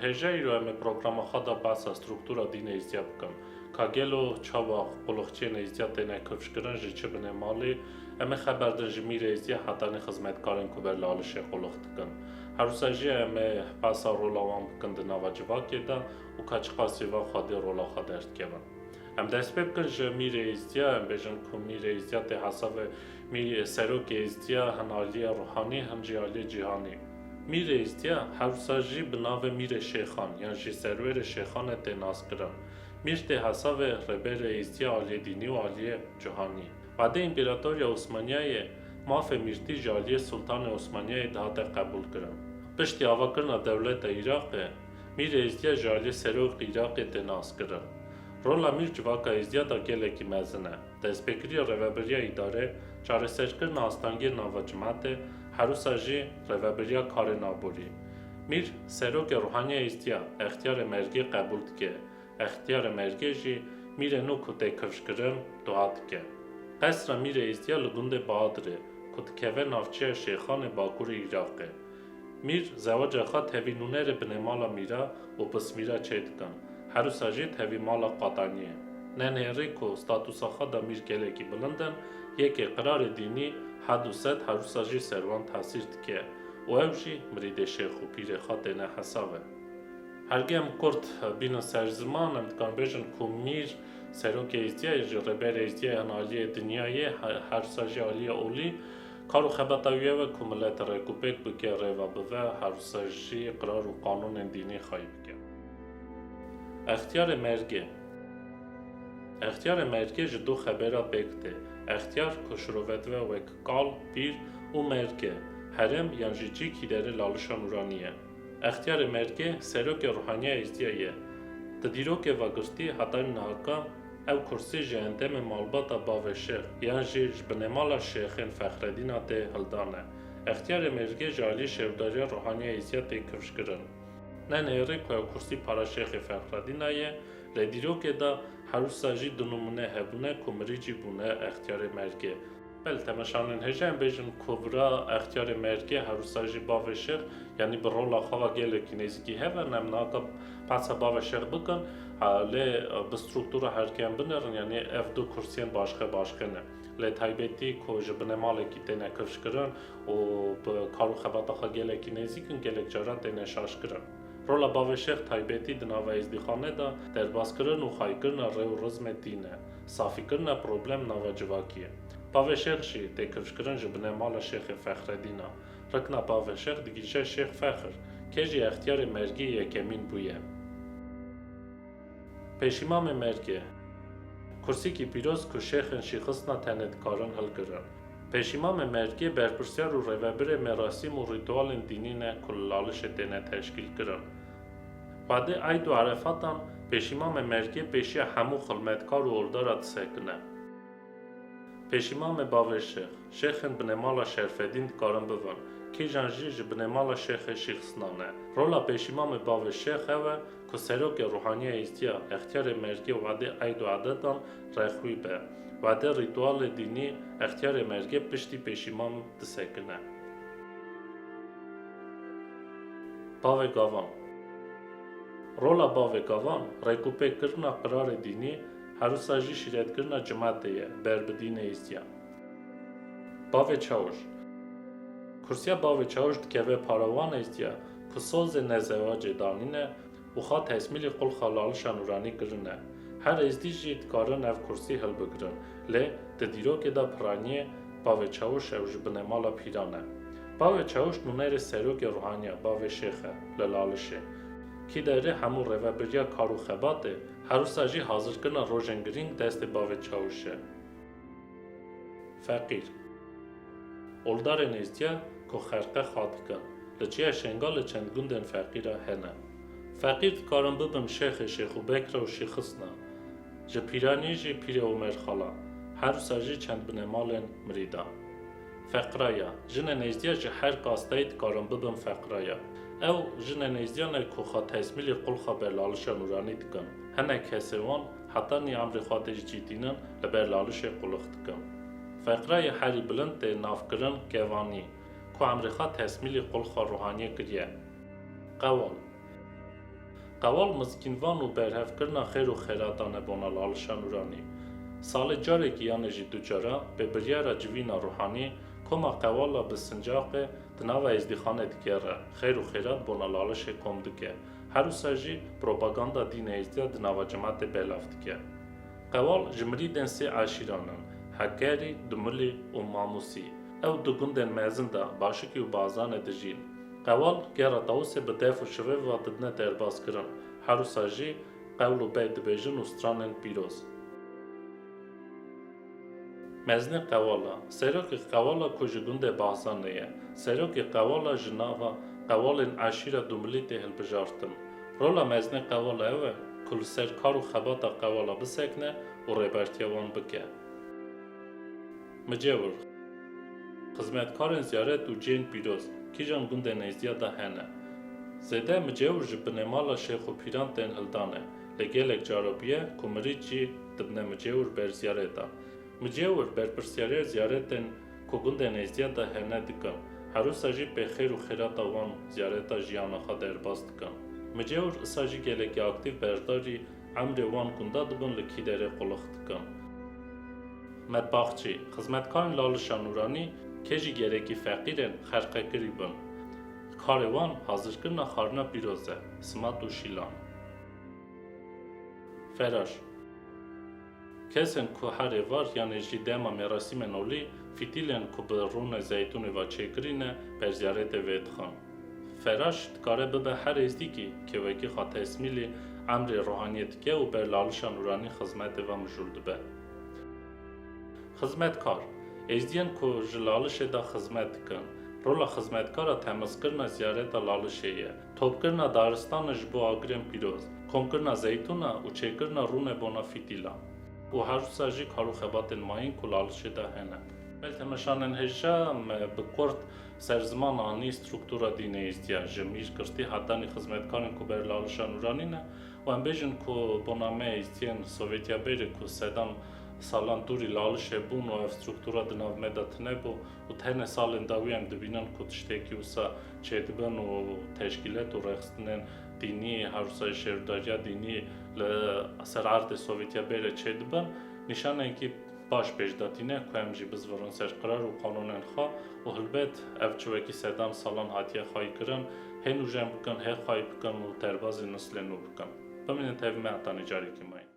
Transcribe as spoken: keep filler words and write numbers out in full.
Hêja îro em ê programa xwe de behsa struktura dînê Êzdiya bikin. Ka gelo çawa qulixçiyên Êzdiya têne kifşkirin, ji çi binêmalê? Em ê xeber din ji Mîrê Êzdiya hetanî xizmetkarên ku ber li Alişê qulix dikin. Her wisa jî em ê behsa rola wan bikin di nava civakê de û ka çiqasî van xwedî rola xwe derdikevin. Em dest pê bikin ji Mîrê Êzdiya, em bêjin ku Mîrê Êzdiya tê hesavê Mîr-, Serokê Êzdiya hin aliyê ruhanî, hin jî aliyê cîhanî. Mîrê Êzdiya her wisa jî bi navê Mîrê Şêxan yan jî Serwerê Şêxanê tê naskirin. Mîr tê hesavê rêberê Êzdiya aliyê dînî û aliyê cîhanî. Wadê Împaratoriya Osmaniyayê mafê mîrtî ji aliyê Sultanê Osmaniyayê dihate qebûlkirin. Piştî avakirina dewleta Iraqê, Mîr Êzdiya ji aliyê Serokê Iraqê tê naskirin. Rola Mîr civaka Êzdiya de gelekî mezin e. Destpêkiriya rêvebiriya îdare, çareserkirina astengiyên nava cimetê, her wisa jî rêvebiriya karên aborî. Mîr serokê ruhaniya Êzdiya, Extiyarê Mergê qebûl dike. Extiyarê Mergê jî Mîrê nû ku tê kifşkirin, dua dike. Qesra Mîrê Êzdiya li gundê Badirê, ku dikeve navçeya Şêxanê bakurê Iraqê. Mîr zewaca xwe tevî nûnerê binêmala Mîra û Pismîra çêdikin, her wisa jî tevî mala Qataniyê. Ne nêrî ku statusa xwe de Mîr gelekî bilind in, yekê qirarê dînî hed û sed her wisa jî ser wan tesîr dike û ew jî mirîdê şêx û pîrê xwe têne hesavê. Hergê em kurt bînin ser ziman, em dikarin bêjin ku Mîr serokê Êzdiyayê, ji rêberê Êzdiyayê an aliyê dinyayê, he-, her wisa jî aliyê olî, kar û xebata wî ew e ku milet rêkûpêk bike, rêva bive, her wisa jî qirar û qanûnên dînî xayî bike. Extiyarê mergê. Extiyarê mergê ji du xebera pêk tê. Extiyar ku şirove dibe wek kal, pîr û mergê, herêm yan jî cî kîderê lalişa nûranî ye. Extiyarê mergê serokê ruhaniya Êzdiyayê ye. Di dîrokê vegirtî hetanî nihaka ew kursî ji endamê malbata bavê şêx yan jî ji binêmala şêxên Fexredîna tê hildane. Extiyarê mergê ji alî şêwdariya ruhaniya Êzdiya tê kifşkirin. Ne nêrî ku ew kursî para şêxê Fexredîna ye, lê dîrokê de her wisa jî du nimûne hebûne ku mirî jî bûne extiyarê mergê. Belê, temeşanên hêja em bêjin ku vira extiyarê mergê her wisa jî bavê şêx, yanî bi rola xwe ve gelekî nêzîkî hev in, em naka behsa bavê şêx bikin, ha, lê, e, bi struktura herkê em binêrin, yanî ev du kursiyên başqe başqe ne. Lê taybetî ku ji binêmalekî têne kifşkirin û bi kar û xebata xwe gelekî nêzîk in, gelek caran têne şaşkirin. Rola bavê şêx taybetî di nava êzdîxanê de derbaskirin û xaykirina rê û rizmê dîn e, safîkirina problem nava civakî ye. Bavê şêx jî tê kifşkirin ji binêmala şêxê Fexredîna. Rikna bavê şêx digihîje şêx Fexir, kê jî extiyarê mergê yekemîn bûye. Pêşîmamê mergê. Kursîkî pîroz ku şêxên Şîxisna tenê dikarin hilgirin. Pêşîmamê mergê berpirsiyar û rêvebirê merasîm û rîtualên dînî ne ku li Lalişê têne teşkîlkirin. Wadê Eyd û Erefatan pêşîmamê mergê pêşiya hemû xilmetkar û oldara disekine. Pêşîmamê bavê şêx. Şêxên binêmala Şerfedîn dikarin bibin. Kîjan jî ji binêmala şêxê Şîxisna ne. Rola pêşîmamê bavê şêx ew e ku serokê ruhaniya Êzdiya extiyarê mergê wadê eyd û ededan rexwî be. Wadê rîtualê dînî extiyarê mergê piştî pêşîmam disekine. Bavê gavan. Rola bavê gavan, rêkûpêkkirina qirarê dînî, her wisa jî şîretkirina cimetê ye ber bi dînê Êzdiya. Bavê çawiş. Kursiya bavê çawiş dikeve para wan Êzdiya ku sozê nezewacê danîne û xwe tesmîlî qulxa Lalişa Nûranî kirine. Her Êzdî jî dikarin ev kursî hilbigirin, lê di dîrokê de piraniyê bavê çawiş ew ji binêmala pîran e. Bavê çawiş nûnerê serokê ruhaniya bavê şêx e li Lalişê. Kîderê hemû rêvebiriya kar û xebatê, her wisa jî hazirkirina rojên girîng destê bavê çawiş e. Feqîr. Oldarên Êzdiya ku xerqe xwe dikin, li çiya Şengalê çend gundên feqîra hene. Feqîr dikarin bibin şêxê Şêxûbekra û Şîxisna, ji pîranî jî Pîrê Omer Xala, her wisa jî çend binêmalên mirîda. Feqraya, jinên Êzdiya ji her kasteyî dikarin bibin feqraya. Ew jinên Êzdiya ne ku xwe tesmîlî qulxa Berlalişa Nûranî dikin. Hinek kesê wan hetanî emrê xwe tê ji cî tînin li Berlalişê qulix dikin. Feqrayê herî bilind tê navkirin kevanî, ku emrê xwe tesmîlî qulxa ruhaniyê kiriye. Qewal. Qewal mizgînvan û berhevkirina xêr û xêratan e bona Lalişa Nûranî. Salê carekî yanê jî du cara, bi biryara civîna ruhanî, koma qewala bi sincaqê di nava êzdîxanê digere, xêr û xêrat bona Lalişê kom dike. Her wisa jî propaganda dînê êzdiya di nava cimatê belav dike. Qewal ji mirîdên sê eşîran in, Hekerî, Dumilî û Mamûsî. Ew di gundên mezin de, Başikî û Bazanê dijîn. Qewal gera Tawusê bi def û şivêva didine derbazkirin. Her wisa jî qewl û bey dibêjin û stranên pîroz. Mezinê qewala. Serokê qewala ku ji gundê Bahzanê ye. Serokê qewala ji nava qewalên eşîra Dumilî tê hilbijartin. Rola mezinê qewala ew e ku li ser kar û xebata qewala bisekine û rêbertiya wan bike. Micewir. Xizmetkarên ziyaret û cihên pîroz kîjan gundên êzdiya de hene? Zêde Micewir ji binêmala şêx û pîran tên hildanê, lê gelek cara bûye ku mirîd jî dibine Micewir ber ziyareta. Micewir berpirsiyariya ziyaretên ku gundên êzdiya de hene dikin. Her wisa jî pê xêr û xêrata wan ziyareta jiyana xwe derbas dikin. Micewir isa jî gelekî aktîf beşdarî emrê wan gunda dibin, li kî derê qulix dikin. Metbaxçî, xizmetkarên Lalişa Nûranî kê jî gerekî feqîrên xerqekirî bin. Karê wan hazirkirina xwarina pîroz e, simat û şîlan. Feraş. Kesên ku her êvar yanê jî dema merasîmên olî fîtîlên ku bi rûnê zeytûnê ve çêkirî ne, ber ziyaretê vê dixin. Feraş dikare bibe her êzdîkî kê wekî xwe tesmîlî emrê ruhaniyê dike û ber Lalişa Nûranî xizmetê ve mijûl dibe. Xizmetkar, êzdiyên ku ji Lalişê de xizmet dikin. Rola xizmetkara temizkirina ziyareta Lalişê ye. Topkirina daristanê ji bo agirên pîroz, komkirina zeytûna û çêkirina rûnê bona fîtîla. Û her wisa jî kar û xebatên mayîn ku Lalişê de hene. Belê temaşanên hêja, me bi kurt ser ziman anî struktura dînê êzdiya, ji mîr girtî hetanî xizmetkarên ku ber Lalişa Nûranî ne, û em bêjin ku bona me êzdiyên Sovyetiya berê ku sedan salan dûrî Lalişê bûn û ev struktura di nav me de tune bû û tenê salên dawî em dibînin ku tiştekî wisa çêdibin û teşkîlet û rêxistinên dînî, her wisa jî şêwdariya dînî li ser erdê Sovyetiya berê çêdibin, nîşanekî baş pêş de tîne ku em jî bizvirin ser qirar û qanûnên xwe û hilbet ev çi wekî sedan salan hatiye xwayî kirin, hê nûjen bikin, hê xwayî bikin û derbazî nislên nû bikin. Bimînin tev me hetanî carekî mayîn.